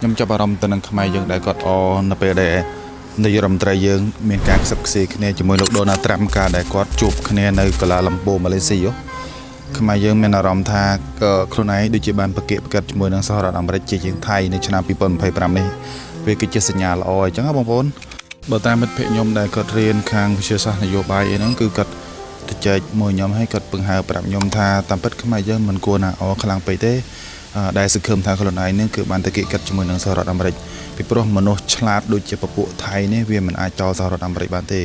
ខ្ញុំចាប់អារម្មណ៍ទៅនឹងខ្មែរយើងដែលគាត់អនៅពេលដែលនាយករដ្ឋមន្ត្រីយើងមានការខ្សឹបខ្សៀគ្នាជាមួយលោកដូណាល់ត្រាំកាលដែលគាត់ជួបគ្នានៅកូឡាឡាំពូម៉ាឡេស៊ីហ៎ខ្មែរយើងមានអារម្មណ៍ថាខ្លួនឯងដូចជាបានប្រកៀកប្រកិតជាមួយនឹងសហរដ្ឋអាមេរិកជាជាងថៃនៅឆ្នាំ2025នេះវាគឺជាសញ្ញាល្អអញ្ចឹងណាបងប្អូនបើតាមមិត្តភក្តិខ្ញុំដែលគាត់រៀនខាងវិទ្យាសាស្ត្រនយោបាយអីហ្នឹងគឺគាត់ទៅចែកមួយខ្ញុំហើយគាត់ពឹងហើប្រាប់ខ្ញុំថាតាមពិតខ្មែរយើងមិនគួរណាអខ្លាំងពេកទេ ដែលសង្ឃឹមថាខ្លួនឯងនឹងគឺបានទៅគិតជាមួយនឹងសហរដ្ឋអាមេរិកពីព្រោះមនុស្សឆ្លាតដូចជាពពួកថៃនេះវាមិនអាចចោលសហរដ្ឋអាមេរិកបានទេ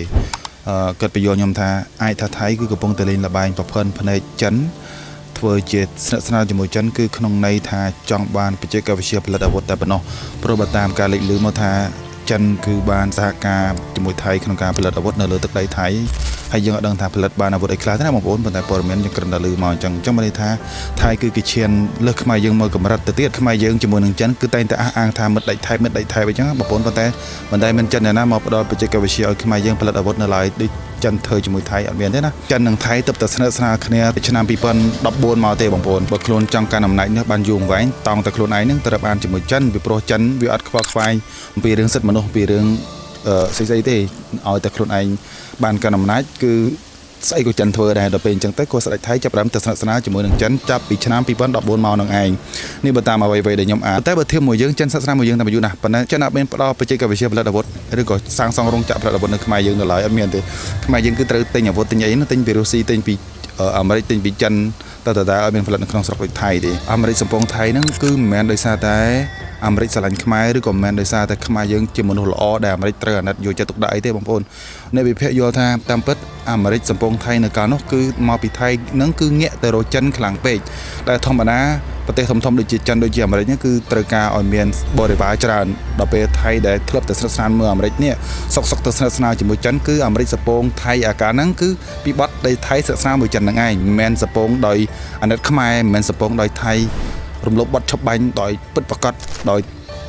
គាត់បញ្យល់ខ្ញុំថាអាចថាថៃគឺកំពុងតែលេងល្បែងប្រភើនភ្នែកចិនធ្វើជាស្និទ្ធស្នាលជាមួយចិនគឺក្នុងន័យថាចង់បានបច្ចេកវិទ្យាផលិតអាវុធតែប៉ុណ្ណោះព្រោះបើតាមការលេចលឺមកថាចិនគឺបានសហការជាមួយថៃក្នុងការផលិតអាវុធនៅលើទឹកដីថៃហើយយើងអត់ដឹងថាផលិតបានអាវុធអីខ្លះទេណាបងប្អូនប៉ុន្តែព័ត៌មានយើងគ្រាន់តែឮមកអញ្ចឹងអញ្ចឹងមានន័យថាថៃគឺគេឈានលើសខ្មែរយើងមកកម្រិតទៅទៀតខ្មែរយើងជាមួយនឹងចិនគឺតែងតែអះអាងថាមិត្តដាច់ថៃមិត្តដាច់ថៃអញ្ចឹងបងប្អូនប៉ុន្តែមិនដែលមានចិនអ្នកណាមកផ្ដល់បច្ចេកវិទ្យាឲ្យខ្មែរយើងផលិតអាវុធនៅឡើយដូចចិនធ្វើជាមួយថៃអត់មានទេណាចិននិងថៃទើបតែស្និទ្ធស្នាលគ្នាពីឆ្នាំ2014មកទេបងប្អូនបើខ្លួនចង់កាន់អំណាចនេះបានយូរអង្វែងតោងតែខ្លួនឯងនឹងត្រូវបានជាមួយចិនពីព្រោះចិនវាអត់ខ្វល់ខ្វាយអំពីរឿងសិទ្ធិមនុស្សអំពីរឿងស្អីស្អីទេឲ្យតែខ្លួនឯងបានកាន់អំណាចគឺស្អីក៏ចិនធ្វើដែរដល់ពេលអញ្ចឹងទៅក៏ស្ដេចថៃចាប់ផ្ដើមទៅស្និទ្ធស្នាលជាមួយនឹងចិនចាប់ពីឆ្នាំ2014មកនឹងឯងនេះបើតាមអ្វីៗដែលខ្ញុំអានតែបើធៀបមួយយើងចិនស្និទ្ធស្នាលមួយយើងតែមួយយូរណាស់ប៉ុន្តែចិនអត់មានផ្ដល់បច្ចេកវិទ្យាផលិតអាវុធឬក៏សាងសង់រោងចក្រផលិតអាវុធនៅខ្មែរយើងនៅឡើយអត់មានទេខ្មែរយើងគឺត្រូវទិញអាវុធទិញអីហ្នឹងទិញពីរុស្ស៊ីទិញពីអាមេរិកទិញពីចិនតែតើអត់មានផលិតនៅក្នុងស្រុកដូចថៃទេអាមេរិកសំពងថៃហ្នឹងគឺមិនមែនដោយសារតែអាមេរិកស្រឡាញ់ខ្មែរឬក៏មិនមែនដោយសារតែខ្មែរយើងជាមនុស្សល្អដែលអាមេរិកត្រូវអាណិតយកចិត្តទុកដាក់អីទេបងប្អូនអ្នកវិភាគយល់ថាតាមពិតអាមេរិកសំពងថៃនៅកាលនោះគឺមកពីថៃហ្នឹងគឺងាកទៅរកចិនខ្លាំងពេកដែលធម្មតាប្រទេសធំៗដូចជាចិនដូចជាអាមេរិកហ្នឹងគឺត្រូវការឲ្យមានបរិវារច្រើនដល់ពេលថៃដែលធ្លាប់តែស្និទ្ធស្នាលមើលអាមេរិកនេះសុកសុកទៅស្និទ្ធស្នាលជាមួយចិនគឺអាមេរិកសពងថៃអាកាលហ្នឹងគឺពីបត់ដីថៃស្និទ្ធស្នាលមួយចិនហ្នឹងឯងមិនមែនសពងដោយអាណិតខ្មែរមិនមែនសពងដោយថៃរំលោភបត់ឈប់បាញ់ដោយពិតប្រកបដោយ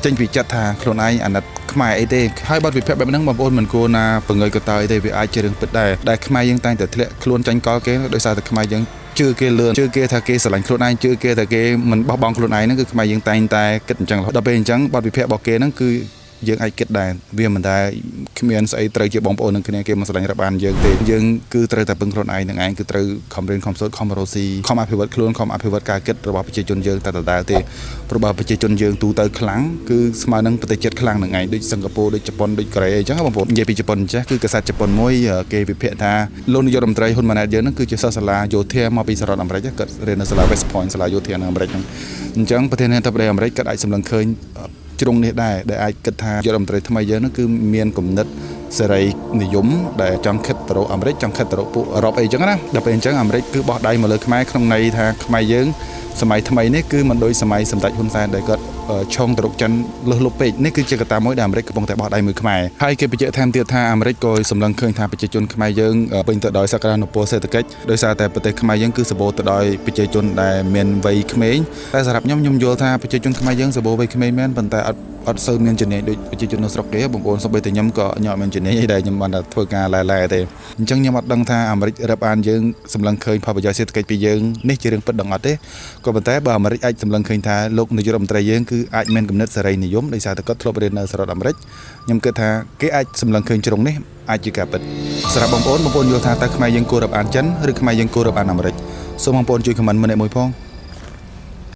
ចេញពីចិត្តថាខ្លួនឯងអាណិតខ្មែរអីទេហើយបទវិភាគបែបហ្នឹងបងប្អូនមិនគួរណាបង្ើយកតើអីទេវាអាចជារឿងពិតដែរដែលខ្មែរយើងតែងតែធ្លាក់ខ្លួនចាញ់កលគេដោយសារតែខ្មែរយើងជឿគេលឿនជឿគេថាគេស្រឡាញ់ខ្លួនឯងជឿគេថាគេមិនបោះបង់ខ្លួនឯងហ្នឹងគឺខ្មែរយើងតែងតែគិតអញ្ចឹងរហូតដល់ពេលអញ្ចឹងបទវិភាគរបស់គេហ្នឹងគឺយើងអាចគិតដែរវាមិនដែលគ្មានស្អីត្រូវជាបងប្អូននឹងគ្នាគេមកស្រឡាញ់រាប់អានយើងទេយើងគឺត្រូវតែពឹងខ្លួនឯងនឹងឯងគឺត្រូវខំរៀនខំសូត្រខំរកស៊ីខំអភិវឌ្ឍខ្លួនខំអភិវឌ្ឍការគិតរបស់ប្រជាជនយើងតែដដែលទេព្រោះបើប្រជាជនយើងទូទៅខ្លាំងគឺស្មើនឹងប្រទេសជាតិខ្លាំងនឹងឯងដូចសិង្ហបុរីដូចជប៉ុនដូចកូរ៉េអញ្ចឹងបងប្អូននិយាយពីជប៉ុនចេះគឺកាសែតជប៉ុនមួយគេវិភាគថាលោកនាយករដ្ឋមន្ត្រីហ៊ុនម៉ាណែតយើងហ្នឹងគឺជាសិស្សសាលាយោធាមកពីសហរដ្ឋអាមេរិកគាត់រៀននៅសាលា West Point សាលាយោធានៅអាមេរិកហ្នឹងអញ្ចឹងប្រធានាធិបតីអាមេរិកគាត់អាចសម្លឹងឃើញជ្រុងនេះដែរដែលអាចគិតថានាយករដ្ឋមន្ត្រីថ្មីយើងហ្នឹងគឺមានគំនិតសេរីនិយមដែលចង់ខិតទៅរកអាមេរិកចង់ខិតទៅរកពួកអឺរ៉ុបអីចឹងណាដល់ពេលអញ្ចឹងអាមេរិកគឺបោះដៃមកលើខ្មែរក្នុងន័យថាខ្មែរយើងសម័យថ្មីនេះគឺមិនដូចសម័យសម្ដេចហ៊ុនសែនដែលគាត់ឆុងទៅរកចិនលើសលប់ពេកនេះគឺជាកត្តាមួយដែលអាមេរិកកំពុងតែបោះដៃមួយខ្មែរហើយគេបញ្ជាក់ថែមទៀតថាអាមេរិកក៏សម្លឹងឃើញថាប្រជាជនខ្មែរយើងពេញទៅដោយសក្តានុពលសេដ្ឋកិច្ចដោយសារតែប្រទេសខ្មែរយើងគឺសម្បូរទៅដោយប្រជាជនដែលមានវ័យក្មេងតែសម្រាប់ខ្ញុំខ្ញុំយល់ថាប្រជាជនខ្មែរយើងសម្បូរវ័យក្មេងមែនប៉ុន្តែអត់អត់សូវមានជំនាញដូចប្រជាជននៅស្រុកគេបងប្អូនសូម្បីតែខ្ញុំក៏ខ្ញុំអត់មានជំនាញអីដែរខ្ញុំបានតែធ្វើការឡែឡែទេអញ្ចឹងខ្ញុំអត់ដឹងថាអាមេរិករាប់អានយើងសម្លឹងឃើញផលប្រយោជន៍សេដ្ឋកិច្ចពីយើងនេះជារឿងពិតដឹងអត់ទេក៏ប៉ុន្តែបើអាមេរិកអាចសម្លឹងឃើញថាលោកនាយករដ្ឋមន្ត្រីយើងគឺអាចមានគំនិតសេរីនិយមដោយសារតែគាត់ធ្លាប់រៀននៅសហរដ្ឋអាមេរិកខ្ញុំគិតថាគេអាចសម្លឹងឃើញជ្រុងនេះអាចជាការពិតសម្រាប់បងប្អូនបងប្អូនយល់ថាតើខ្មែរយើងគួររាប់អានចិនឬខ្មែរយើងគួររាប់អានអាមេរិកសូមបងប្អូនជួយ comment ម្នាក់មួយផង។